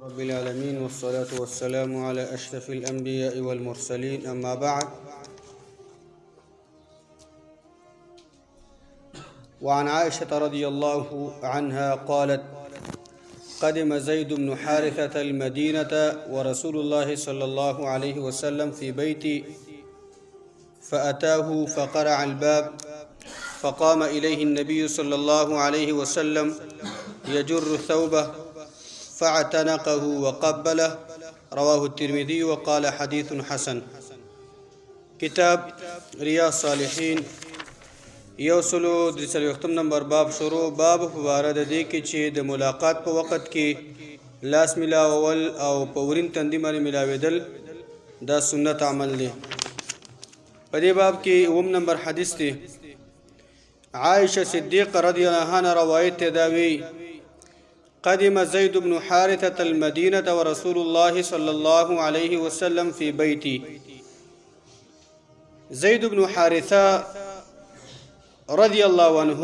رب العالمين والصلاة والسلام على أشرف الأنبياء والمرسلين أما بعد. وعن عائشة رضي الله عنها قالت: قدم زيد بن حارثة المدينة ورسول الله صلى الله عليه وسلم في بيتي، فأتاه فقرع الباب، فقام إليه النبي صلى الله عليه وسلم يجر ثوبه فاعتنقه وقبله. رواه الترمذي وقال حديث حسن. کتاب ریاض صالحین یو سلو درې څلوېښتم نمبر باب شروع. باب په باره د دې کې چې د ملاقات په وخت کې لاس ملاول او په ورین تندي باندې ملاوېدل دا سنت عمل دی. په دې باب کې اوم نمبر حدیث دی. عائشه صدیقه رضی الله عنها روایت ته دا وی: قدم زيد بن حارثة المدينة ورسول الله صلى الله عليه وسلم في بيتي. زيد بن حارثه رضی الله عنه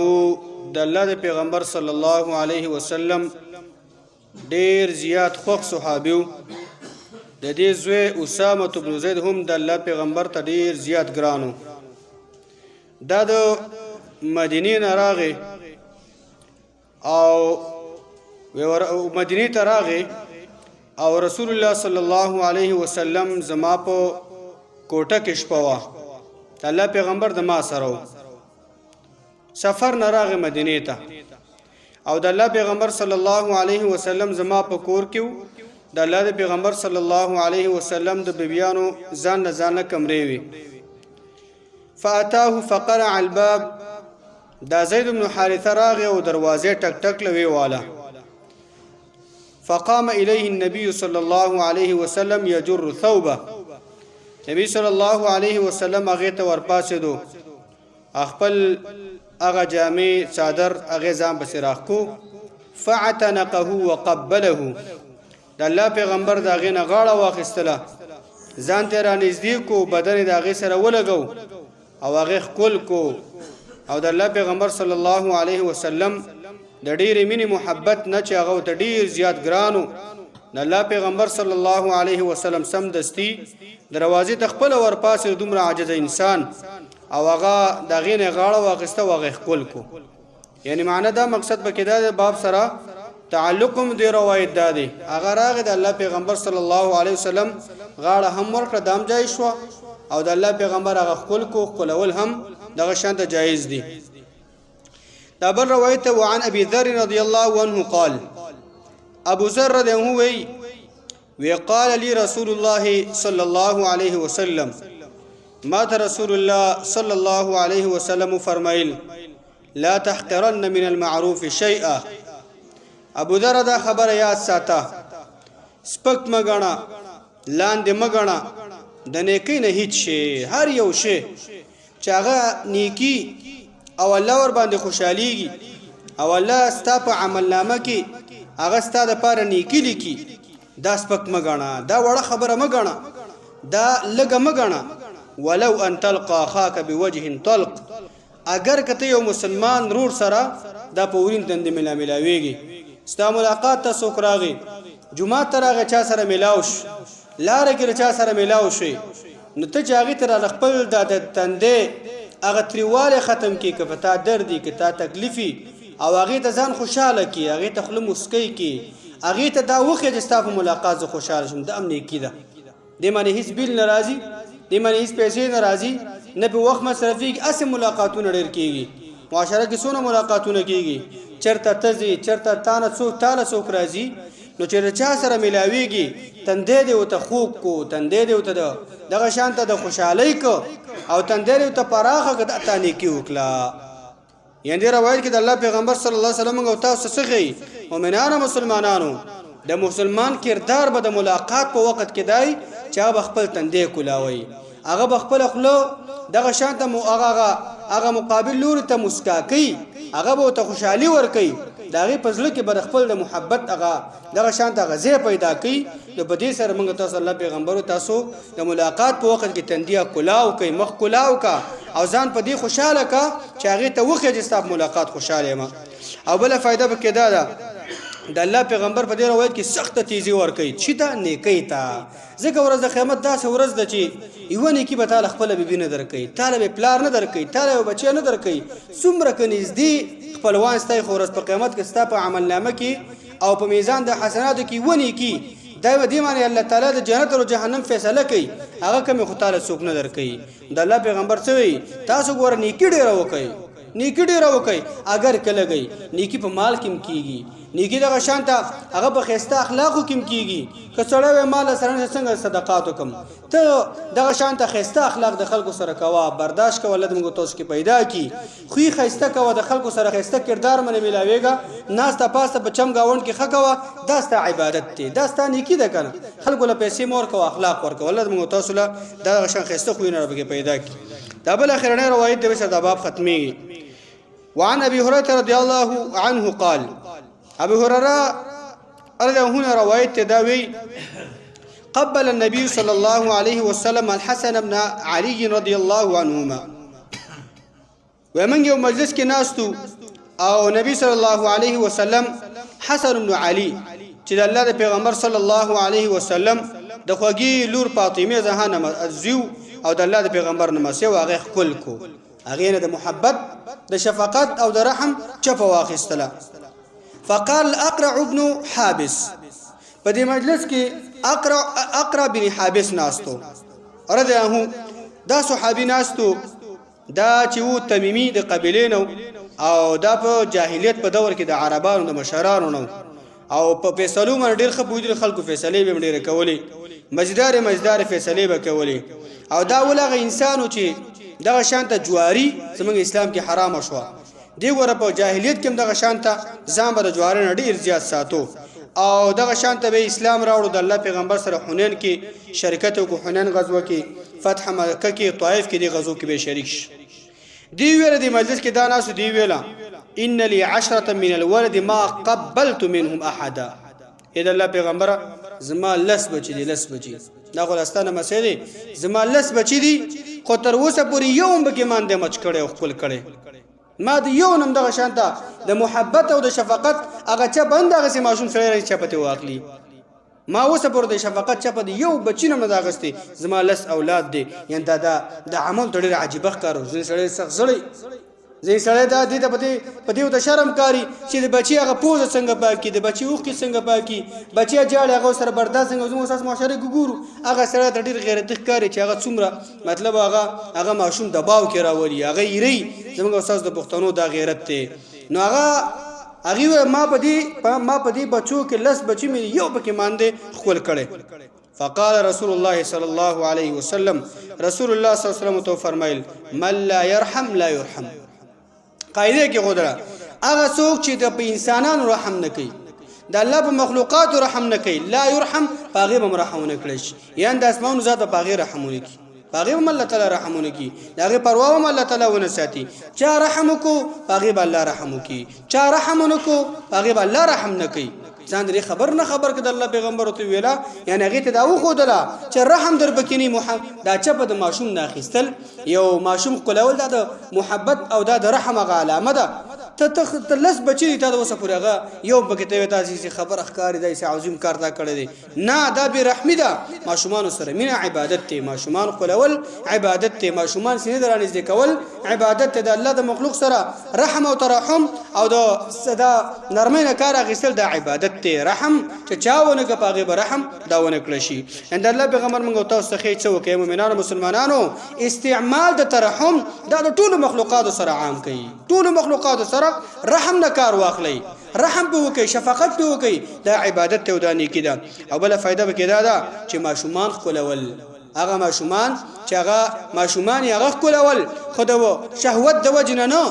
د الله د پیغمبر صلی الله علیه وسلم ډیر زیات خوښ صحابي وو. د دې زوی اسامه بن زید هم د الله پیغمبر ته ډیر زیات ګرانو. دا د مدینې نه راغی او مدینه ته راغی او رسول الله صلی الله علیه وسلم زما په کوټه کې شپه وه. الله پیغمبر د ما سره و. سفر نه راغی مدینه ته او د الله پیغمبر صلی الله علیه وسلم زما په کور کې و. د الله د پیغمبر صلی الله علیه وسلم د بیبیانو ځان نه ځان نه کمرې وي. فاتاه فقرع الباب. دا زید بن حارثه راغی او دروازه ټک ټک لوي والا. فقام الیه النبي صلی الله علیه وسلم يجر ثوبه. نبی صلی الله علیه وسلم هغه ته ورپاسېدو، خپل هغه جامې څادر هغه ځان پسې راښکو. فاعتنقه وقبله. د الله پیغمبر د هغې نه غاړه واخیستله، ځان ته را نږدې کو، بدن یې د هغې سره ولګو او هغې ښکل کو. او د الله پیغمبر صلی الله علیه وسلم د ډېرې مینې محبت نه چې هغه ته ډېر زیات ګرانو، د الله پیغمبر صلی الله علیه وسلم سم دستی دروازې ته خپل ورپاسې، دومره عاجز انسان، او هغه د هغې نه غاړه واخیسته او هغه ښکل کو. یعنی معنی دا مقصد پکې دا دی، باب سره تعلق هم دی روایت دا دی، هغه راغی د الله پیغمبر صلی الله علیه وسلم غاړه هم ورکړه، دام جایز شو، او د الله پیغمبر هغه خپل کو خپلول هم دغه شان ته جایز دی. دا بل روایت. وعن ابي ذر رضی الله عنه قال، ابو ذر رضی الله وی وقال لي رسول الله صلى الله عليه وسلم، ما ته رسول الله صلى الله عليه وسلم فرمایل: لا تحقرن من المعروف شيئا. ابو ذر دا خبره یاد ساته، سپک مګڼه، لاندې مګڼه د نیکی نه هیڅ شی. هر یو شی چې هغه نیکی او الله ور باندې خوشحاليږي او الله ستا په عمل نامه کې هغه ستا د پاره نیکی لیکي، دا سپک مګڼه، دا وړه خبره مګڼه، دا لږه مګڼه. ولو ان تلقى اخاك بوجه طلق، اگر که ته یو مسلمان رور سره دا په ورین تندې ملا ملاویږي، ستا ملاقات ته څوک راغی، جومات ته راغی، چا سره ملاو شو، لاره کې چا سره ملاو شي، نو ته چې هغې ته را خپل دا د تندې هغه تریوالی ختم کړي، که په تا دردي، که تا تکلیفي، او هغې ته ځان خوشحاله کړي، هغې ته خوله موسکۍ کړي، هغې ته دا وښیه چې ستا په ملاقات زه خوشحاله شوم، دا هم نیکي ده. دې باندې هیڅ بیل نه راځي، دې باندې هیڅ پیسې نه راځي، نه په وخت مصرفیږي. اسې ملاقاتونه ډېر کیږي معاشره کې، څونه ملاقاتونه کیږي، چرته تزي، چرته تانه څوک تاله څوک راځي، نو چې چا سره ملاویږي تندې دې وته خوب کو، تندې دې وته دغه شان ته د خوشحالۍ کو او تندې دې وته پراخه کده، تا نیکی وکړه. یعنی دې روایت کې د الله پیغمبر صلی الله علیه وسلم او تاسو څه ښیي؟ مؤمنانو مسلمانانو، د مسلمان کردار به د ملاقات په وخت کې دی چې هغه خپل تندې کولاوي، هغه به خپل خوله دغه شان ته هغه هغه مقابل لوري ته مسکا کوي، هغه به ته خوشحالي ور کوي، د هغې په زړه کې به خپل د محبت هغه دغه شان ته غزه پیدا کوي. نو په دې سره موږ تاسو الله پیغمبرو تاسو د ملاقات په وخت کې تندیا کولاو کوي، مخ کولاو کا او ځان په دې خوشاله کا چې هغه ته وخی چې ستا ملاقات خوشاله یم. او بل فائدہ به کې دا ده، د الله پیغمبر په دې روایت کې سخته تیزی ورکوي چې دا نیکۍ ته، ځکه ورځ د قیامت داسې ورځ ده چې یوه نیکي به تاله خپله بیبي نه درکوي، تاله به پلار نه درکوي، تاله به بچی نه درکوي، څومره که نږدې خپلوان ستا خو ورځ په قیامت کې ستا په عملنامه کې او په میزان د حسناتو کې یوه نیکي دا به دې معنی الله تعالی د جنت او جهنم فیصله کوي، هغه کمې خو تاله څوک نه درکوي. د الله پیغمبر څه وایي؟ تاسو ګوره نیکي ډېره وکړئ، نیکی ډیره وکي، اگر کله گئی نیکی په مال کې کیږي، نیکی دغه شانته هغه په خسته اخلاقو کې کیږي. که سړی وای مال سره نه څنګه صدقات وکم، ته دغه شانته خسته اخلاق د خلکو سره کوا، برداشت کوه، الله دې موږ تاسو کې پیدا کی. خوی خسته کوه، د خلکو سره خسته کردار منه ملاویږه، ناسته پاسته په چم گاوند کې خکوه، دا ستا عبادت دی، دا ستا نیکی ده کنه. خلکو له پیسې مور کوه، اخلاق ورکوه، الله دې موږ تاسو له دغه شان خسته خوی نه ربګه پیدا کی. دا بل اخرنه روایت دی، سره دا باب ختمي. وعن ابي هريره رضي الله عنه قال، ابي هريره رضي الله عنه روایت دا وی، قبل النبي صلى الله عليه وسلم الحسن بن علي رضي الله عنهما. ومن یو مجلس کې ناستو او نبی صلی الله علیه وسلم حسن بن علي چې د الله د پیغمبر صلی الله علیه وسلم د خوږی لور فاطمه زهانه زیو او د الله د پیغمبر نمسه، هغه خپل کو، هغه نه د محبت، د شفقت او د رحم چپه واخیستله. فقال اقرع ابن حابس، په دې مجلس کې اقرع بن حابس ناستو رضی الله، دا صحابي ناستو، دا چې وو تمیمی د قبیلې نو او دا په جاهلیت په دور کې د عربانو د مشرانو نو او په فیصلو باندې ډېر ښه پوهېدل، خلکو فیصلې به هم ډېرې کولې، مزیدارې مزیدارې فیصلې به کولې. او دا ول هغه انسانو چې دغه شانته جواري زموږ اسلام کې حرامه شوه، دی ګوره په جاهلیت کې هم دغه شانته ځان به د جواري نه ډېر زیات ساتو. او دغه شانته به اسلام راوړو، د الله پیغمبر سره حنین کې شرکت وکړو، حنین غزوه کې، فتح مکه کې، طائف کې، دی غزو کې به شریک شي. دی ویل دی مجلس کې دا ناسو، دی ویلا ان لي عشرة من الولد ما قبلت منهم احدا. اې د الله پیغمبره، زما لس بچی دي، لس بچی، دا خو لاستانه مسې دي، زما لس بچی دي، خو تر اوسه پورې یو هم پکې مان دی مچ کړی او خپل کړی. ما د یو نم دغه شانته د محبت او د شفقت هغه چا بند هغه سي ماشوم سره راځي چپته واخلي، ما اوسه پورې د شفقت چپه دی یو بچی نه دا غستې، زما لس اولاد دی. یعنی دا د عمل ته ډېر عجیبه ښکارو. ځینې سړی سخت زړی، ځینې سړی دا دې ته په دې ته شرم کاری چې د بچی هغه پوزه څنګه پاکي، د بچی اوښکې څنګه پاکي، بچی جاړي هغه سره برداشت څنګه. زموږ اساس معاشره کې ګورو هغه سړی ته ډېر غیرتي ښکاري چې هغه څومره مطلب هغه ماشوم دباو کې راولي، هغه یری. زموږ اساس د پښتنو دا غیرت دی. نو هغه هغه ما په دې بچو کې لس بچی مې یو پکې ماندې خپل کړي. فقال رسول الله صلى الله عليه وسلم، رسول الله صلی الله علیه وسلم تو فرمایل، من لا يرحم لا يرحم. قاعده کې غودره، هغه څوک چې د په انسانانو رحم نه کوي، د الله په مخلوقاتو رحم نه کوي، لا يرحم، پاغه به رحم نه کړي شي. یان د اسمانو ذات پاغه رحم نه کوي، پاغه هم الله تعالی رحم نه کوي، دغه پروا هم الله تعالی ونه ساتي. چا رحم کو پاغه به الله رحم کوي، چا رحم نه کو پاغه به الله رحم نه کوي. ځان درې خبر نه خبر کړه، الله پیغمبر ته ویلا، یعنی هغه ته دا وخودله چې رحم در بکینی. دا چپه د ماشوم نه اخیستل، یو ماشوم خپلول، دا د محبت او دا د رحم هغه علامه ده. ته لس بچی دي، تا د اوسه پورې هغه یو پکې ته تاسو خبر ښکاری دی چې عظیم کار تا کړی دی. نه، دا بې رحمي ده. ماشومان سره مینه عبادت دی، ماشومان خپلول عبادت دی، ماشومان سینې درانږدې کول عبادت دی. د الله د مخلوق سره رحم او ترحم او د صدا نرمۍ نه کار اخیستل دا عبادت دی. رحم چې چا ونه که پاغه به رحم دا ونه کړی شي. ان د الله پیغمبر موږ تاسو ته څه وکړي؟ مؤمنانو مسلمانانو، استعمال د ترحم دا د ټولو مخلوقاتو سره عام کوي. ټولو مخلوقاتو سره رحم نه کار واخلئ، رحم په وکي، شفقت په وکي، دا عبادت ته او دا نیکی ده. او بل فائدہ به کې دا ده چې ماشومان خپلول، هغه ماشومان چې هغه ماشومان یې هغه خپلول خو د شهوت د وجې نه نه،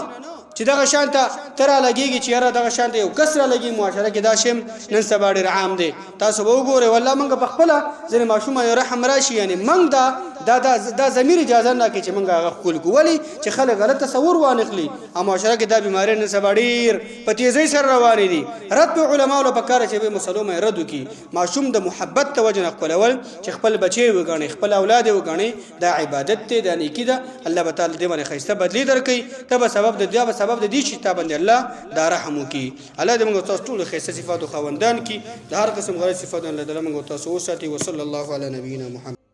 چې دغه شانته تر لګیږي چې یاره دغه شانته یو کس را لګي. معاشره کې دا شیم نن سبا ډېر عام دی، تاسو به وګورئ. والله موږ په خپله ځینې ماشومان رحم راشي، یعنی موږ دا دا دا دا ضمیر اجازه نه کوي چې موږ هغه ښکل کو، ولی چې خلک غلط تصور وانخلي. او معاشره کې دا بیماری نن سبا ډیر په تیزۍ سره روانې دي. رد په علماو له پکاره چې به مسلو مې رد وکي. ماشوم د محبت ته وجه نه ښکلول چې خپل بچي وګڼي، خپل اولاد وګڼي، دا عبادت دی، دا نیکی ده. الله به تعالی دې باندې ښایسته بدلی درکړي، ته به سبب د دې به سبب د دې چې تا باندې الله دا رحم وکړي. الله دې موږ تاسو ټول ښایسته صفاتو خاوندان کړي، د هر قسم غلط صفاتو الله تعالی موږ تاسو وساتي. وصلی الله علی نبینا محمد.